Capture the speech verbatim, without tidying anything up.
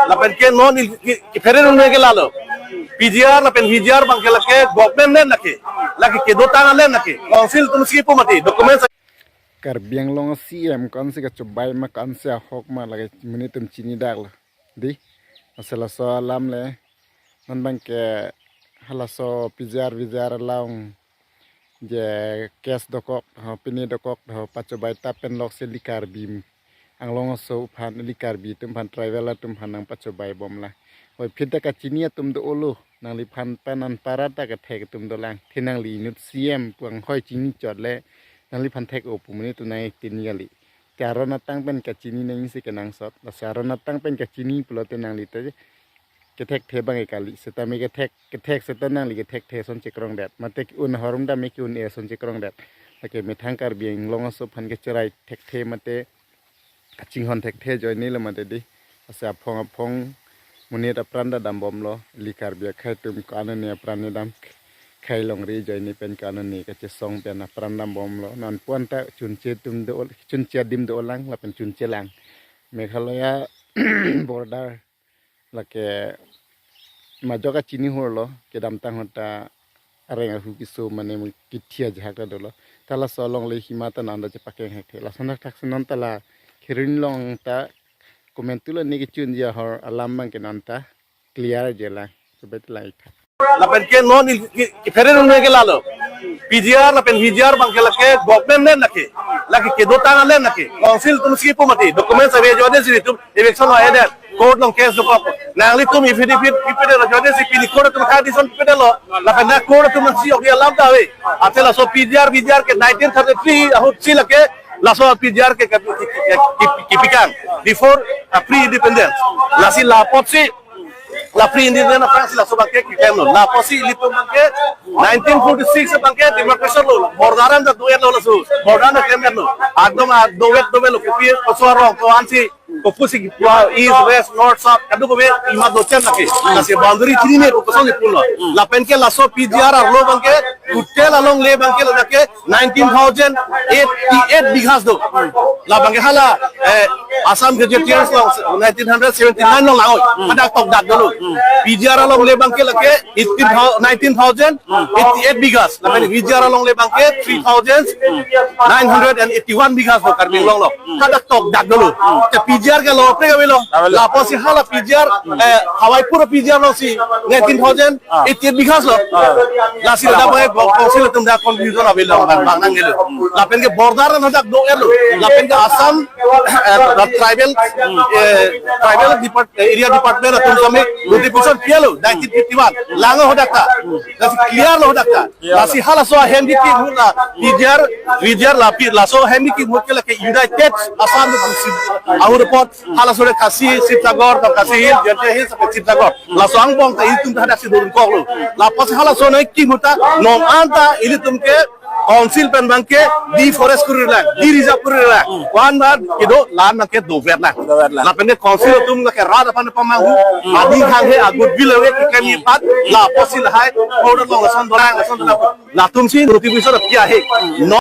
Lapen ke non il-, ki, ki phere nune ke lalo. P G R lapen V G R abang ke lake government land lake. Lake kedotang land lake. Council atum si pu mati document. Karbi Anglong C M ko-ansi kachobai ma, ko-ansi ahok ma lake monit atum chini dak lo. Dei, ase laso alam le, non abang ke halaso P G R V G R along je case dokok, ho pini dokok, ho pachobai ta pen lok si ili Karbi Anglong aso aphan, ili Karbi atum aphan, tribal atum aphan nangpachobai bom lang. Hoi phit ta kachini atum do-olo, nangliphan pen anparta kethek atum dolang. Thenangli inut C M pu anghoi chini chot le, nangliphan thek-o pu monit atum nangtini kali. Te aron atang pen kachini nangsi kenangsot. Lasi aron atang pen kachini pulote nangli te kethekthe abang ke kali. Setame kethek, kethek seta nangli kethekthe ason chekrongdet. Mate un ahormu tame ke-un-e ason chekrongdet. Lake methang Karbi Anglong aso aphan kecherai thekthe mate kachinghon thekthe ajoine lo mate dei. Ase aphong aphong monit apran ta dambomlo, ili Karbi akhei atum ko-an ne apran ne dam, khei longri ajoine pen ko-an ne kachesong pen apran dambomlo. Non puan ta chunche atum do, chunche adim dolang lapen chunche lang. Meghalaya border lake majok kachini hurlo, kedamtang ahut ta areng ahu keso mane mo kithi ajahak ta dolo. Ta laso alongle hima ta non ta chepakeng hekthe. Lason thakthak si non ta la Kheroni along ta komantu lo ne kechunji ahor alam abang ke non ta clear je lang. Sebet lang itha. Lapen ke non il-, ki, ki phere nune ke lalo. P G R lapen V G R abang ke lake government land lake. Lake kedotang land lake. Council atum si pu mati document ave ajoine si itum eviction lo-edet. Court along case dokok. Nanglitum affidavit pipedetlo ajoine si pini court atum kha decision pipedetlo. Lapen na court atum nangsi-ok alam ta ave. Ate laso P G R V G R ke nineteen thirty-three ahut si lake laso P G R ke, ke, ke, ke, ke, kepikang before, uh, pre-independence. Lasi la apotsi, la pre-independence aphrangsi laso abang ke keklem lo. La apotsi ilitum abang ke nineteen forty-six abang ke demarcation lo. Border an ta do-etlo laso. Border an ta klem-etlo. Ekdom, ah, do-et do-etlo. Kopi koso arong ko-ansi, kopusi, ah, east, west, north, south, kadokave imat dochen lake. Lasi boundary chinine ko kosonsi pulo. Lapen ke laso P G R arlo abang ke, hotel alongle abang ke lake nineteen thousand eighty-eight bighas do. La abang ke hala, eh, Assam Gazetteers along nineteen seventy-nine along lang-oi. Hadak tokdak dolo. P G R alongle abang ke lake eighteen thousand, nineteen thousand eighty-eight bighas. Lapen V G R alongle abang ke three thousand nine hundred and eighty-one bighas do Karbi Anglong along. Hadak tokdak dolo. Te P G R ke lo pre avelo. Avelo. La apotsi hala P G R, eh, Hawaipur P G R alongsi nineteen thousand eighty-eight bighas lo. Lasi dak abang ke council atum dak confusion avelo, bang, bang nanggelo. Lapen ke border an hadak do-etlo. Lapen ke Assam, eh, tribal, eh, tribal depart-, eh, area department atum kami notification pilo nineteen fifty-one. Lang-o hadak ta. Lasi clear lo hadak ta. Lasi halaso ahem kikim ahut la P G R, V G R la pi, laso ahem kikim ahut ke lake United Assam ahut apot halaso le Khasi, Sibsagar, Khasi Hills, Jaintia Hills, Sibsagar. Laso angbong ta itum ta hadak si dorong koklo. La apotsi halaso nangkikim ahut ta non anta ilitum ke council pen abang ke deforest kuri lang, de-reserve kuri lang. Ko-an ba kedo la-an abang ke dover lang. Dover lang. Lapen ke council atum lake rat aphan pamanghu, adi hanghe agut bil ave ke kami pat, la apotsi lahai, order along lason dolang, lason dolang. Latumsi notification pi ahe. Non